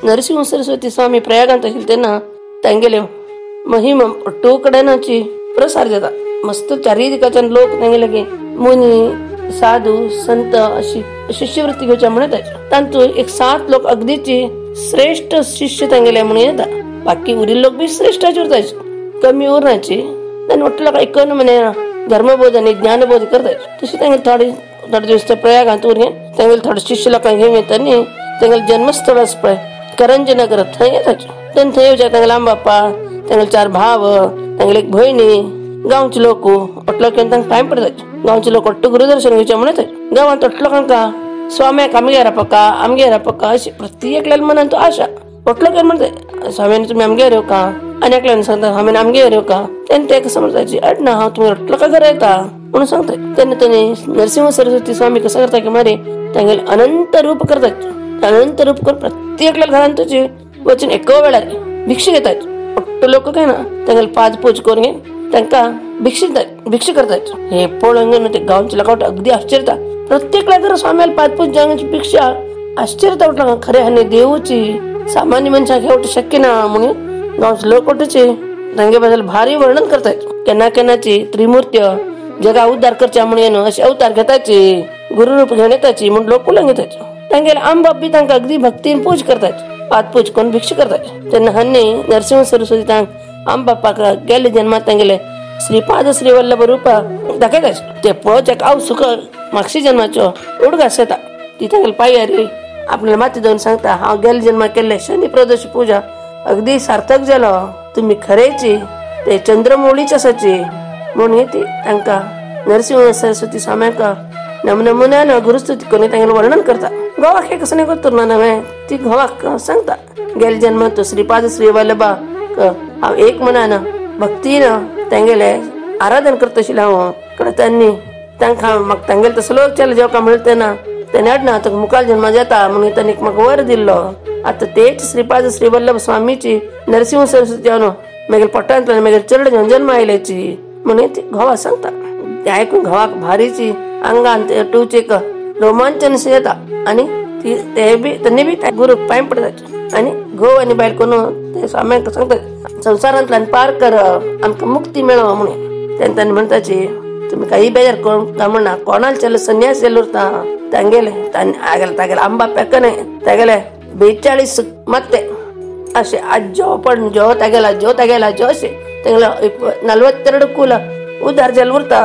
नरसिंह सरस्वती स्वामी प्रयागांत आशिल्ले तेन्ना तांगेले महिमा ಒಟ್ಟು कडेनाची प्रसार जाता. मस्त चारय दिकाच्यान लोक तांगेले मुनी साधू संत अशी शिष्यवृत्ती घेवच्या म्हणून येतात. तांतूत एक 7 लोक अगदीची श्रेष्ठ शिष्य तांगेले म्हणून येता. बाकी उरिल्ले लोक बी श्रेष्ठाचे उरताचे, कमी उरनाची. तांणी ಒಟ್ಟು लोक ऐकून म्हणे धर्मबोध आनी ज्ञानबोध करतात. तशें तांगेले थोडे थोडे दीस प्रयागांत उरले, तांगेले थोडे शिष्य लोकांक घेवन येता न्ही तांगेले जन्मस्थळ आसा पळय करंजनगर थंय येताचे. तेन्ना थंय येवचे तांगेले आमबाप्पा, तांगेले 4 भाव, तांगेले एक भयणी, गांवचे लोक ಒಟ್ಟು लोक तांकां पांय पडटात. गांवचे लोक ಒಟ್ಟು गुरुदर्शन घेवचे म्हणून येतात. गांवांत ಒಟ್ಟು लोकांका स्वाम्याक आमगेर रावपाका आमगेर रावपाका अशी प्रत्येक मनान तो आशा. ಒಟ್ಟು लोक म्हणटा स्वाम्यान तुमी आमगेर येवका, आनी एकल्यान सांगता स्वाम्यान आमगेर येवका. तेन्ना तेका समजताची अड ना हांव तुमी ಒಟ್ಟು लोकां घरा येता म्हणून सांगता. तेन्ना तांणी नरसिंह सरस्वती स्वामी कसं करता की मारे तांगेले अनंत रूप करतात. अनंत रूप करून प्रत्येक घरान तुजी वचून एका वेळार भिक्षा घेतात. ಒಟ್ಟು लोक काय ना तांगेले पाद पूज करून घेवन तांकां भिक्षा करतात. हे पळोवन ते गांवचे लोकांक अगदी आश्चर्यता. प्रत्येक घर स्वाम्याला पादपूज जावची भिक्षा आश्चर्यता उठला. खरे हाणे देवची सामान्य मनशाक हे वट शक्य ना म्हणून गांवचे लोक वटचे तांगे बद्दल भारी वर्णन करतात. केन्ना केन्नाची त्रिमूर्त्य जगा उद्धार करच्या म्हणून अशे अवतार घेताची, गुरुरूप घेवन येताची म्हणून लोक उलोवंक येताचे. तांगेले आमबाप बी तांकां अगदी भक्तीन पूज करतात, पादपूज करून भिक्षा करतात. तेन्ना हांणी नरसिंह सरस्वती तांक आमबापाक गेल्ले जन्मात तांगेले श्रीपाद श्रीवल्लभ रूप दाखयताचे. ते पळोवच्याक हांव सुख मागशी जन्माचो उडगास येता. ती तांगेले पांयार आपल्याला माती जावन सांगता, हांव गेल्ले जन्माक केल्ले शनी प्रदोष पूजा अगदी सार्थक जालो, तुमी खरेची ते चंद्रमौळीच आसाची म्हणून ती तांकां नरसिंह सरस्वती स्वाम्याक नमनमुन्यान गुरुस्तुती करून तांगेलें वर्णन करता. घोवाक हे कसं नाही करतो ना नव्हे ती घोवाक सांगता गेले जन्मात श्रीपाद श्रीवल्लभा हांव एक मनान भक्तीन तांगेले आराधन करता आशिल्लें हांव. कडे तांणी तांकां म्हाका तांगेले तसलो चल जेवका म्हणलें तेन्ना तेन्ना अडना तुका मुखाल जन्मा जाता म्हणून तांणी म्हाका वर दिल्लो. आतां तेच श्रीपाद श्रीवल्लभ स्वामीची नरसिंह सरस्वती जावन मागीर पोटांतल्यान मागीर चेडो जावन जन्म आयल्याची म्हणून ती घोवा सांगता. ते आयकून घोवाक भारीची आंगान टूच एक रोमांचन येता आनी ती ते बी त्यांनी बी गुरू पांय पडतात. आनी घोव आनी बायल करून ते स्वाम्यांक सांगतात संवसारांतल्यान पार कर, आमकां मुक्ती मेळो म्हणून. तेन्ना तांणी म्हणटाची तुमी काही बेजार करूंक म्हणना, कोणाक चल संन्यास जालो उरता तांगेले तागेले आमबाप्याक न्हय तागेले 42 ಮತ್ತೆ अशे आज्जो पणजो तागेला जो तागेला जो अशे तांगेले 42 कुल उदार जाल उरता.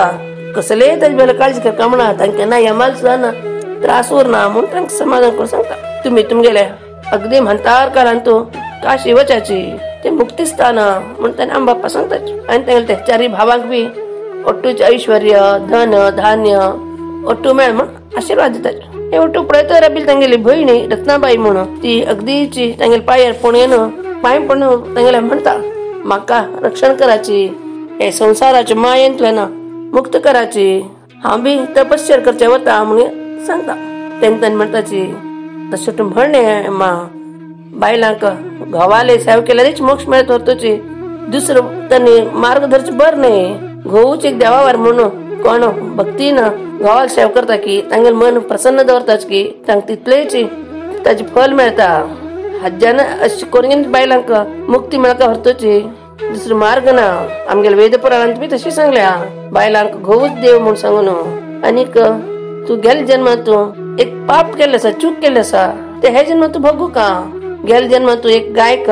कसलेय ताजे बेला काळजी करका म्हणा, तांकां ना यमाल सुद्दां ना त्रास उरना म्हणून तांकां समाधान करून सांगता. तुमी तुमगेले अगदी म्हातार काळान तूं काशी वचाची ते मुक्तीस्थान म्हणून तांणी आमबाप्पा सांगतात. आनी तांगेले ते चारय भावांक बी ಒಟ್ಟುचे ऐश्वर्य धन धान्य ಒಟ್ಟು मेळ म्हणून आशीर्वाद दितात. हे ಒಟ್ಟು पळयतर बी तांगेली भयणी रत्नाबाई म्हणून ती अगदीची तांगेले पांयार पडून येवन पांय पडून तांगेले म्हणटा म्हाका रक्षण कराची, हे संवसाराच्या मायेंतल्यान मुक्त कराची, हांव बी तपश्चर्या करचे वता म्हणून सांगता. तेन्ना तांणी म्हणटाची तशें तूं म्हणणें मा बायलांक घोवाले सेवा केल्यारच मोक्ष मेळत व्हरतोची, दुसरो तांणी मार्ग धरचें बरें न्हय. घोवूच एक देवावर म्हणून कोण भक्तीन घोवाक सेवा करता की तांगेलें मन प्रसन्न दवरताच की तांकां तितलेच ताजें फल मेळटा. हज्जान अशें करून बायलांक मुक्ती मेळका व्हरतोची, दुसरो मार्ग ना. आमगेले वेद पुराणांत बी तशें सांगल्या बायलांक घोवूच देव म्हूण सांगून. आनीक तूं गेले जन्मांत तूं एक पाप केल्लें आसा, चूक केल्लें आसा, ते हे जन्मांत तूं भोगू का. गेले जन्मांत तूं एक गायक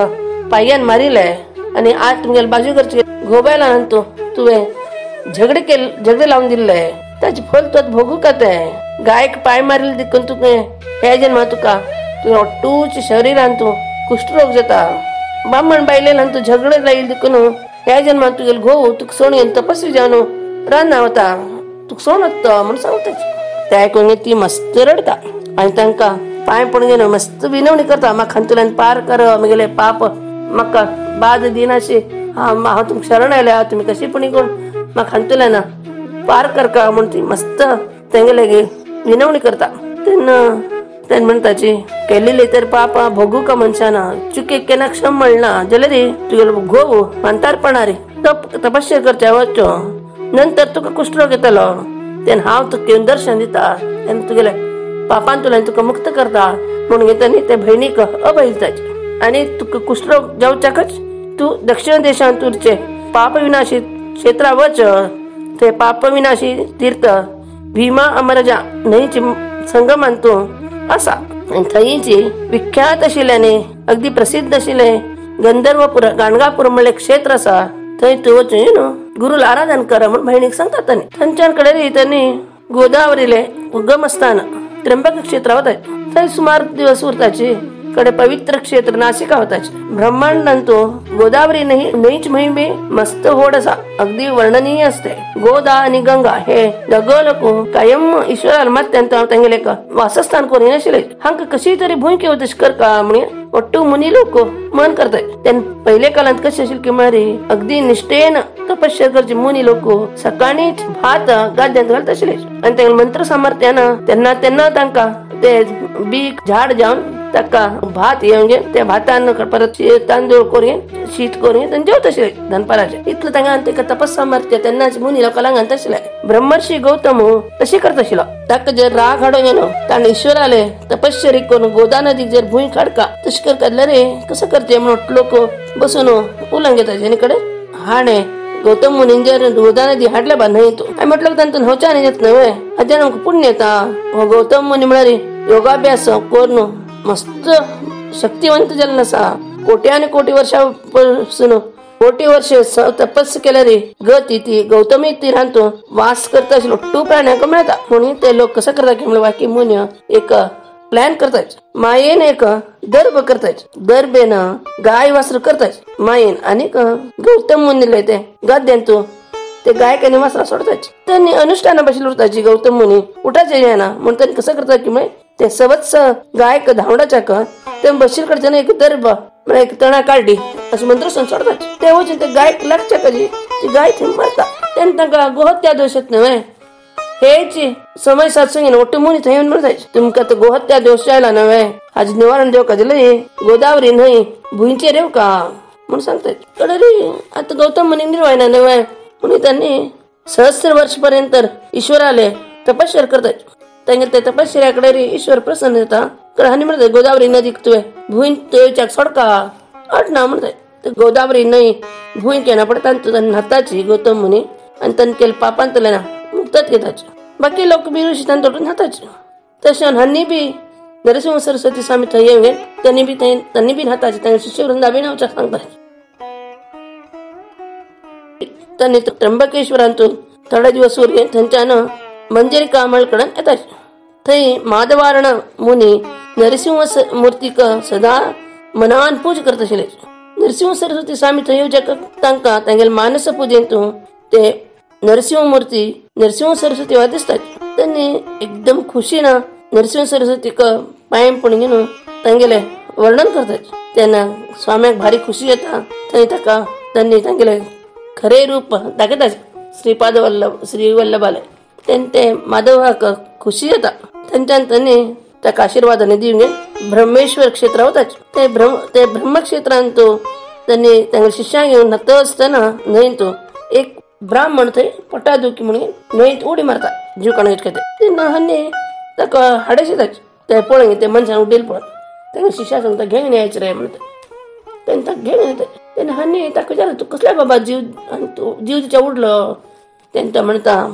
पांयान मारिल्लें आनी आज तुमगेले बाजू करचे घोव बायलान तूं तुवें झगडे केले, झगडे लावन दिल्ले, ताजें फल तूं आतां भोगू का. तें गायक पांय मारिल्ले देखून तुका हे जन्मा तुका तुवें ಒಟ್ಟूच शरीरान तूं कुष्ठरोग जाता. बामण बायलेन तूं झगडे लायिल्ले देखून ह्या जन्मांत तुगेलो घोव तुका सोडून तपस्वी जावन रानां वता, तुका सोडून वता म्हणून सांगता. ते आयकून ती मस्त रडटा आनी तांकां पांय पडून घेवन मस्त विनवणी करता, म्हाका हातूंतल्यान पार कर, म्हगेलें पाप म्हाका बाद दिनाशी, हांव तुमकां शरण आयल्या, तुमी कशी पण करून म्हाका हातूंतल्यान पार करका म्हणून ती मस्त तेंगेले विनवणी करता. तेन्ना तेन्ना म्हणटाची केलेले तर पाप भोगू का मनशान, चुकेक केन्ना क्षम मेळना जाल्यार तुगेलो घोव म्हातारपणार तपश्चर्या करच्या वचो नंतर तुका कुष्ठरोग येतलो, तेन्ना हांव तुका येवन दर्शन दिता, तेन्ना तुगेले पापांतल्यान तुका मुक्त करता म्हणून तांणी ते भयणीक अभय दिताचे. आनी तुका कुष्ठरोग जावच्याकच तूं दक्षिण देशांत उरचे पापविनाशी क्षेत्रा वच. ते पापविनाशी तीर्थ भीमा अमरजा न्हंयची संगमान तूं आसा आनी थंयची विख्यात आशिल्ल्याने अगदी प्रसिद्ध आशिल्ले गंधर्वपूर गाणगापूर म्हणले क्षेत्र आसा थंय तूं वचून न्हू गुरुला आराधन कर म्हण भयणीक सांगतात. तांणी थंयच्यान कडे त्यांनी गोदावरीले उगमस्थान त्र्यंबक क्षेत्र वताय. थंय सुमार दिवस उरताची कडे पवित्र क्षेत्र नाशिका वताची. ब्रह्मांडांतो गोदावरी न्हंयच महिमे मस्त होड असा अगदी वर्णनीय असते. गोदा आणि गंगा हे दोगो लोक कायम ईश्वराला मात्यांत तांगेले वासस्थान करून आशिल्ले. हांका कशी तरी भूंय केवतश करका म्हण ಒಟ್ಟು मुनी लोक मन करताय. पहिले काळात कशी असेल की मारी अगदी निष्ठेन तपस्या करचे मुनी लोक सकाळी भात गाद्यांत घालत आशिल्ले आनी तांकां मंत्र सामर्थ्यान तेन्ना तेन्ना तांकां ते बीक झाड जावन ताका भात येवन त्या भातान परत तांदूळ करून शीत करून ते जेवत आशिल्ले दनपाराचे. इतलें तांकां ताका तपस सामर्थ्य तेन्नाच मुनी लोकांक घालत आशिल्ले. ब्रह्मर्षी गौतम तशें करता आशिल्लो. ताका जर राग हाडून येनो ताणें ईश्वराले तपश्चरी करून गोदा नदी जर भूंय काडका तशें करता रे कसं करते म्हणून लोक बसून उलोवंक घेता. जेणे कडेन हाणें गौतम मुनीन जर गोदा नदी हाडल्या बा न्हंय तूं हांवें म्हटलं तांतून हवच्या आनी येत न्हय हाज्यान आमकां पुण्य येता. हो गौतम मुनी म्हळ्यार योगाभ्यास करून मस्त शक्तिवंत जाल्लो आसा. कोट्यान कोटी वर्षा पासून कोटी वर्ष तपस्या केल्यार गती ती गौतमी तिरांत वास करता आशिल्लो टू प्राण्यांक मेळटा. म्हणून ते लोक कसं करता की म्हणल्यार बाकी मुनी एक प्लॅन करतात. मायेन एक दर्भ करतात. दर्भेन गाय वासरू करतात मायेन आनी गौतम मुनीले ते गद्यांत ते गायक आनी वासरा सोडतात. त्यांनी अनुष्ठाना बशील उरताची गौतम मुनी उठाचे येना म्हणून त्यांनी कसं करतात की म्हळ्यार ते सवत्स गायक धांवडाच्या ते बशील कडच्यान एक दर्भ म्हळ्यार एक तणा काडली अशें मंत्र सोडतात. ते वचून ते गायक लागच्या कजी ती गाय थंय मरता. तेन्ना तांकां गोहत्या दोश येत न्हय हेची समय सात ಒಟ್ಟು मुनी थंय येवन म्हणटाय तुमकां तो गोहत्या दोश आयला नव्हे हाजे निवारण देवका दिलें गोदावरी न्हय भुंयचेर येवका म्हणून सांगतात. कडे आता गौतम मुनी निर्वायना नव्हे म्हणून त्यांनी सहस्र वर्ष पर्यंत ईश्वराले तपश्चर्या करतात. तांगेले ते तपश्चर्याकडे ईश्वर प्रसन्न जाता. कडे हांणी म्हणटात गोदावरी नदीक तुवें भूंय येवच्याक सोडका अट ना म्हणटात. गोदावरी न्हय भूंय केना पडटा तांतूं न्हाताची गौतम मुनी आनी तांणी केल्ले पापांतल्यान मुक्तत घेताची. बाकी लोक बी ऋषी तांतून न्हाताचे. तशें हांणी बी नरसिंह सरस्वती स्वामी थंय येवन त्यांनी बी थंय त्यांनी बी न्हाताचे. तांचे शिष्यवृंदा बी न्हावच्याक सांगतात. त्यांनी त्र्यंबकेश्वरांतून थोडे दिवस उरले थंयच्यान मंजरी कामळ कडेन येताचे. थंय माधवारण मुनी नरसिंह मूर्तीक सदा मनान पूज करत आशिल्ले. नरसिंह सरस्वती स्वामी थंय येवच्याक तांकां तांगेले मानस पुजेंतून ते नरसिंह मूर्ती नरसिंह सरस्वती वा दिसतात. त्यांनी एकदम खुशीन नरसिंह सरस्वतीक पांय पडून घेवन तांगेले वर्णन करतात. तेन्ना स्वाम्याक भारी खुशी येता. थंय ताका त्यांनी तांगेले खरे रूप दाखयतात श्रीपाद वल्लभ श्री वल्लभाले. तेन्ना ते माधवाक खुशी येता. तेंच्यान त्यांनी ताका आशिर्वादाने दिवन ब्रह्मेश्वर क्षेत्र वतात. ते ब्रह्मक्षेत्रांत त्यांनी तांगेले शिष्यांक घेवन न्हाता आसतना न्हंयंत एक ब्राह्मण थंय पटा दुखी म्हणून न्हंयत उडी मारता जीव काडून घेतले. तेन्ना हांणी ताका हाडेश येताच ते पळोवन ते मनशान उडील पळोवन तांकां शिष्या सांगता घेवन यायचें रे म्हणटा. तेन्ना ताका घेवन येता. तेन्ना हांणी ताका विचारता तूं कसल्या बाबा जीव आनी तूं जीव तिच्या उडलो. तेन्ना तो म्हणटा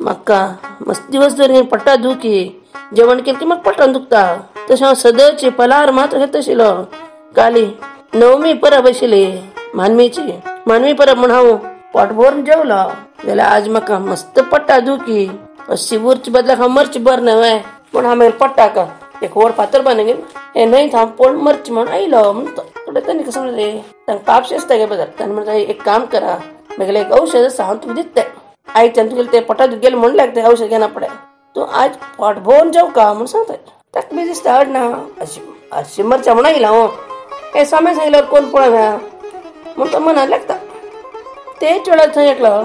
म्हाका मस्त दिवस दर पट्टा दुखी जेवण केलें की म्हाका पोटान दुखता. तशें हांव सदची पलार मात्र घेत आशिल्लो. काली नवमी परब आशिल्ली मानवीची मानवी परब म्हूण हांव पोट भरून जेवलो जाल्यार आज म्हाका मस्त पट्टा दुखी अशी उरची बदलाक हांव मरची बरें न्हय पूण हांव मागीर पट्टाक एक व्हड फातर बांदून हे न्हंयत हांव पळोवन मरची म्हूण आयलो म्हणटा. तांणी कसं म्हणलें रे तांकां पाप शेजता गे बदल. तांणी म्हणटा एक काम करा म्हगेलें एक औषध आसा हांव तुका दिता आयच्यान तुगेलें तें पोटा गेलें म्हूण लागता औषध घेना पडे तूं आज पोट भरून जेवका म्हूण सांगता. ताका बी दिसता अड ना अशी अशी मरच्या म्हूण आयला हांव हे स्वामी सांगल्यावर कोण पळोवया म्हूण तो मनाक लागता. तेच वेळार थंय एकलो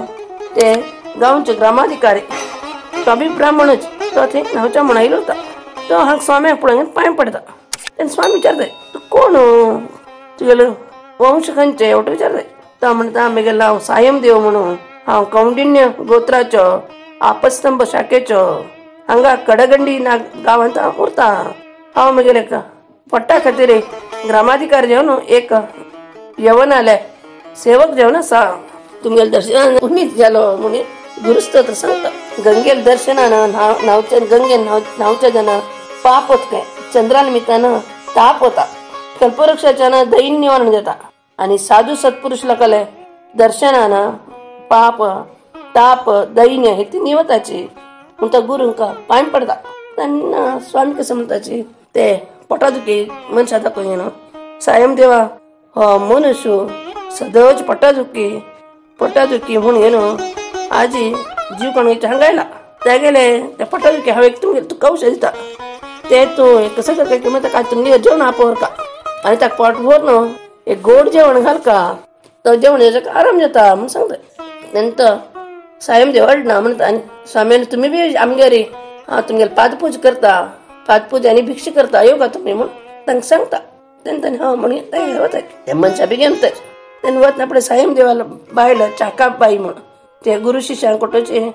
ते गांवचे ग्रामाधिकारी तो बी ब्राह्मणच तो थंय न्हावच्या म्हूण आयलो होता. तो हांगा स्वाम्याक पळोवन पांय पडटा. तेन्ना स्वामी विचारता तूं कोण तुगेलो वंश खंयचे एवटो विचारता. तो म्हणटा म्हगेलो हांव सायम देव म्हणून हांव कौंडिन्य गोत्राचो आपस्तंभ शाखेचो हांगा कडगंडी ना गांवांत हांव उरता. हांव म्हगेले पट्टा खातीर ग्रामाधिकारी जेव न्हू एक यवन आले सेवक जेवण आसा तुमगेले दर्शनान पुनीत जालो म्हणून गुरुस्तोत्र सांगता. गंगेल दर्शनान न्हावच्या गंगेन न्हावच्या जना पाप होत काय, चंद्रा निमित्तानं ताप होता, कल्पवृक्षाच्यानं दैन निवारण जाता आणि साधू सत्पुरुष लोकाले दर्शनानं पाप ताप दैन्य हे ती निवताची म्हणता गुरूंका पांय पडता. त्यांना स्वामी कसं म्हणताची ते पोटादुखी मनशा दाखोवन न्हू सायम देवा हो मनुष्य सदच पोटादुखी पोटादुखी म्हणून न्हू आजी जीव कोण हांगायला तेगेले त्या पोटादुखी हांव एक तुमगेले तुका औषध दिता ते तूं कसं करता की म्हणटा काय तुमगे जेवण आपोवर का आनी ताका पोट भर न्हू एक गोड जेवण घाल का तो जेवण हेजो आराम जाता म्हणून सांगता. नंतर सायम देव अडना म्हणटा आनी स्वामी तुमी बी आमगेर हांव तुमगेले पादपूज करता, पादपूज आनी भिक्षा करता, येव का तुमी म्हूण तांकां सांगता. तेन्ना हांव म्हणून तें वता ते मनशां बी घेवन तेन्ना वतना फुडें सायम देवाला बायल चाका बाई म्हूण ते गुरू शिष्यांक कोटोचे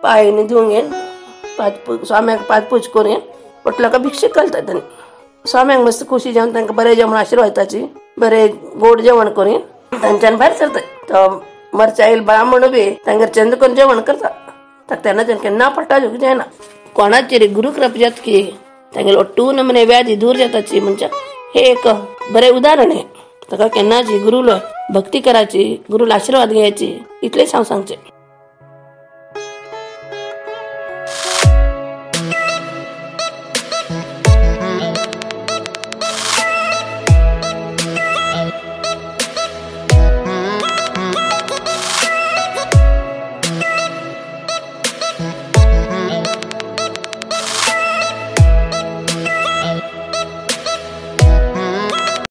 पांय धुवून घेवन पादपूज स्वाम्याक पादपूज करून पोटलोका भिक्षा घालता. तेन्ना स्वाम्यांक मस्त खोशी जावन तांकां बरें जेवण आशिर्वाद दिताची, बरें गोड जेवण करून तांच्यान भायर सरता. तो मरचाईल ब्राह्मण बी तांगेर चंद करून जेवण करता ताका तेन्ना केन्ना पडटा जायना. कोणाचेर गुरुकृप जाता की तांगेले ഒट्टू नमने व्याधी दूर जाताची म्हणजे हे एक बरें उदाहरण आहे. ताका केन्नाची गुरुला भक्ती करायची, गुरुला आशीर्वाद घ्यायची, इतलेच हांव सांगचें.